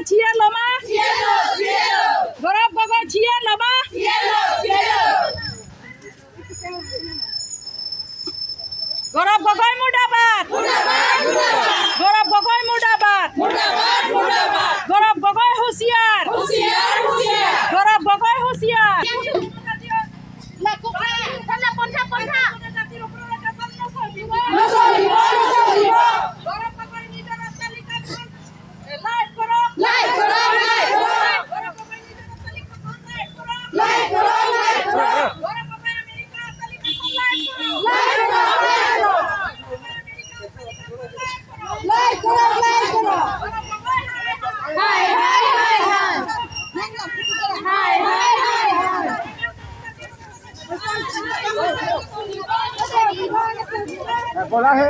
Chair ল'মা। Gaurav Gogoi chair ল'বা। গৌৰৱ গগৈ মুৰ্দাবাদ, গৌৰৱ গগৈ মুৰ্দাবাদ, গৌৰৱ গগৈ হুঁচিয়াৰ, গৌৰৱ গগৈ হুঁচিয়াৰ। গৌৰৱ গগৈ নিজৰ অট্টালিকাখন লাইভ কৰক, গৌৰৱ গগৈ নিজৰ অট্টালিকাখন লাইভ কৰক, গৌৰৱ গগৈ আমেৰিকা অট্টালিকাখন লাইভ কৰক, গৌৰৱ গগৈ হায় হায়। बोला है।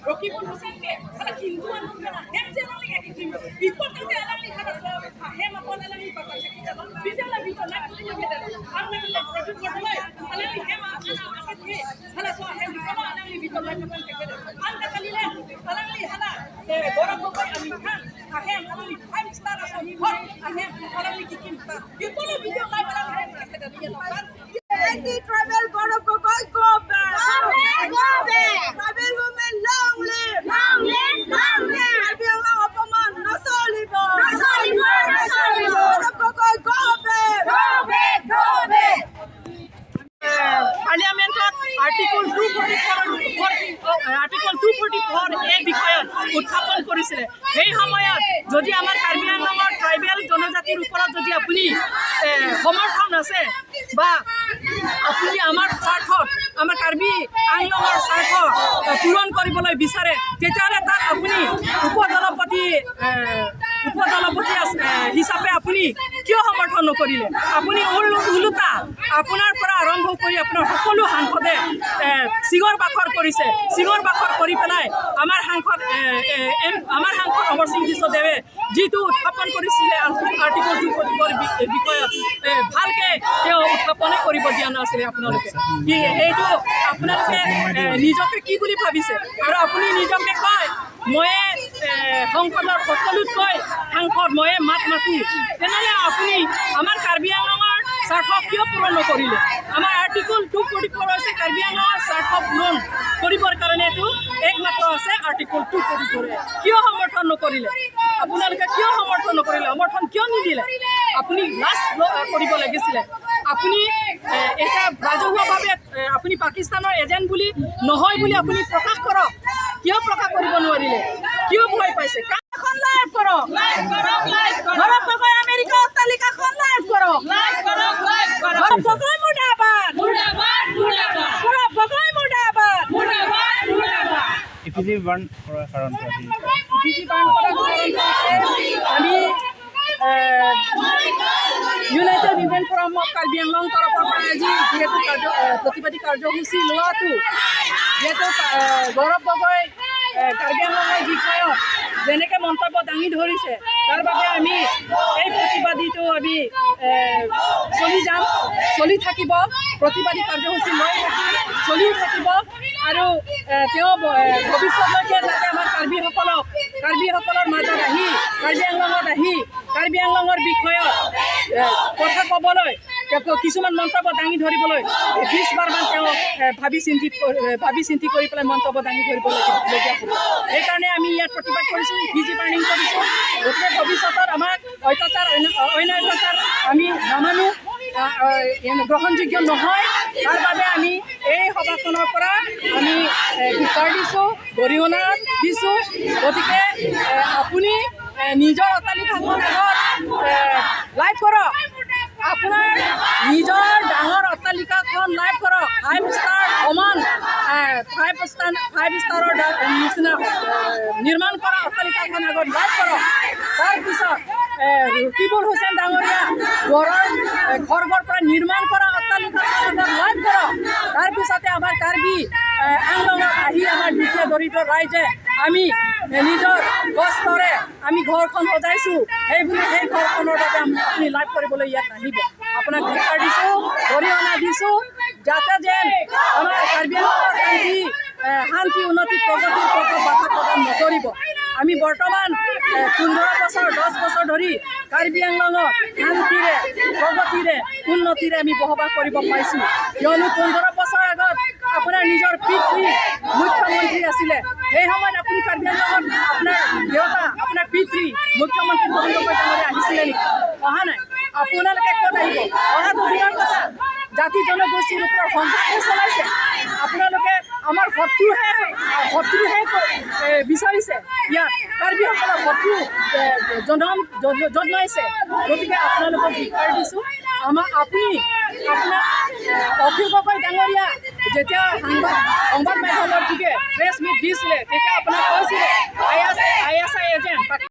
Rakibul হোসেনকে Hindu Anti-tribal Gaurav Gogoi, go back! Go back! Tribal women, long live! Long live! Long live! Karbi Anglong অপমান নচলিব! নচলিব! নচলিব! Gaurav Gogoi, go back! Go back! Go back! পাৰ্লিয়ামেণ্টত Article 244 এই বিষয়ত উত্থাপন কৰিছিলে। সেই সময়ত যদি আমাৰ কাৰ্বি আংলঙৰ ট্ৰাইবেল জনজাতিৰ ওপৰত যদি আপুনি সমৰ্থন আছে বা আপুনি আমাৰ স্বাৰ্থত, আমাৰ কাৰ্বি আংলঙৰ স্বাৰ্থ পূৰণ কৰিবলৈ বিচাৰে, তেতিয়াহ'লে তাত আপুনি উপদলপতি হিচাপে আপুনি কিয় সমৰ্থন নকৰিলে? আপুনি ওলোটা আপোনাৰ পৰা আৰম্ভ কৰি আপোনাৰ সকলো সাংসদে চিঞৰ বাখৰ কৰিছে। চিঞৰ বাখৰ কৰি পেলাই আমাৰ সাংসদ আমাৰ সাংসদ অমৰ সিং দেৱে যিটো উত্থাপন কৰিছিলে আৰ্টিকল 244 বিষয়ত, ভালকৈ তেওঁ উত্থাপনে কৰিব দিয়া নাছিলে। আপোনালোকে কি সেইটো আপোনালোকে নিজকে কি বুলি ভাবিছে? আৰু আপুনি নিজকে কয় ময়ে সংসদৰ সকলোতকৈ সাংসদ, ময়ে মাত মাতো, তেনেহ'লে আপুনি আমাৰ কাৰ্বি আংলঙৰ স্বাৰ্থ কিয় পূৰণ নকৰিলে? আমাৰ আৰ্টিকল 244 হৈছে কাৰ্বি আংলঙৰ স্বাৰ্থ পূৰণ কৰিবৰ কাৰণে এইটো একমাত্ৰ আছে আৰ্টিকল 244। কিয় সমৰ্থন নকৰিলে আপোনালোকে? কিয় সমৰ্থন নকৰিলে? সমৰ্থন কিয় নিদিলে? আপুনি লাজ কৰিব লাগিছিলে। আপুনি এটা ৰাজহুৱাভাৱে আপুনি পাকিস্তানৰ এজেণ্ট বুলি নহয় বুলি আপুনি প্ৰকাশ কৰক। কিয় প্ৰকাশ কৰিব নোৱাৰিলে? কিয় ভয় পাইছে? এখন লাইভ কৰক, গৌৰৱ গগৈ আমেৰিকা অট্টালিকাখন লাইভ কৰক, গৌৰৱ গগৈ মুৰ্দাবাদ, গৌৰৱ গগৈ মুৰ্দাবাদ। ইফিজি বাৰ্ণ কৰাৰ কাৰণটো আজি? ইফিজি বাৰ্ণ কৰাৰ কাৰণটো আমি United Women Forum of Karbi Anglong তৰফৰ পৰা আজি যিহেতু প্ৰতিবাদী কাৰ্যসূচী লোৱাটো, যিহেতু গৌৰৱ গগৈ কাৰ্বি আংলঙৰ বিষয়ত যেনেকৈ মন্তব্য দাঙি ধৰিছে, তাৰ বাবে আমি এই প্ৰতিবাদীটো আমি চলি যাম, চলি থাকিব। প্ৰতিবাদী কাৰ্যসূচী লৈ থাকিম, চলিও থাকিব। আৰু তেওঁ ভৱিষ্যতলৈকে যাতে আমাৰ কাৰ্বিসকলৰ মাজত আহি, কাৰ্বি আংলঙত আহি কাৰ্বি আংলঙৰ বিষয়ত কথা ক'বলৈ, কিছুমান মন্তব্য দাঙি ধৰিবলৈ 20 বাৰমান তেওঁ ভাবি চিন্তি কৰি পেলাই মন্তব্য দাঙি ধৰিবলগীয়া হ'ব। সেইকাৰণে আমি ইয়াত প্ৰতিবাদ কৰিছোঁ, ইফিজি বাৰ্ণিং কৰিছোঁ। গতিকে ভৱিষ্যতত আমাক অত্যাচাৰ, অন্যায় অত্যাচাৰ আমি নামানো, গ্ৰহণযোগ্য নহয়। তাৰ বাবে আমি এই সভাখনৰ পৰা আমি ধিক্কাৰ দিছোঁ, গৰিহণা দিছোঁ। গতিকে আপুনি নিজৰ অট্টালিকাখন আগত লাইভ কৰক, আপোনাৰ নিজৰ ডাঙৰ অট্টালিকাখন লাইভ কৰক। ফাইভ ষ্টাৰ সমান 5 ষ্টাৰৰ নিচিনা নিৰ্মাণ কৰা অট্টালিকাখন আগত লাইভ কৰক। তাৰপিছত ৰকিবুল হুছেইন ডাঙৰীয়া গড়ৰ খৰ্গৰ পৰা নিৰ্মাণ কৰা অট্টালিকাখন আগত লাইভ কৰক। তাৰপিছতে আমাৰ কাৰ্বি আংলঙত আহি আমাৰ দুখীয়া দৰিদ্ৰ ৰাইজে আমি নিজৰ কষ্টৰে আমি ঘৰখন সজাইছোঁ, সেইবুলি সেই ঘৰখনৰ বাবে আপুনি লাইভ কৰিবলৈ ইয়াত নাহিব। আপোনাক ধিক্কাৰ দিছোঁ, গৰিহণা দিছোঁ, যাতে যেন আমাৰ কাৰ্বি আংলঙৰ শান্তি, উন্নতি, প্ৰগতিৰ পথত বাধা প্ৰদান নকৰিব। আমি বৰ্তমান 15 বছৰ, 10 বছৰ ধৰি কাৰ্বি আংলঙত শান্তিৰে, প্ৰগতিৰে, উন্নতিৰে আমি বসবাস কৰিব পাইছোঁ। কিয়নো 15 বছৰ আগত আপোনাৰ নিজৰ পিতৃ মুখ্যমন্ত্ৰী আছিলে। সেই সময়ত আপুনি কাৰ্বি আংলঙত আপোনাৰ দেউতা, আপোনাৰ পিতৃ মুখ্যমন্ত্ৰী তৰুণ গগৈ ডাঙৰীয়া আহিছিলে নেকি? অহা নাই। আপোনালোকে ক'ত আহিব? অহাটো দূৰৰ কথা। জাতি জনগোষ্ঠীৰ ওপৰত সংঘাতহে চলাইছে আপোনালোকে। আমাৰ শত্ৰুহে বিচাৰিছে। ইয়াত কাৰ্বিসকলৰ শত্ৰু জন্মাইছে। গতিকে আপোনালোকক ধিক্কাৰ দিছোঁ। আমাৰ আপুনি আপোনাৰ অখিল গগৈ ডাঙৰীয়া যেতিয়া সংবাদ মাধ্যমৰ যোগে প্ৰেছ মিট দিছিলে, তেতিয়া আপোনাক কৈছিলে ISI agent.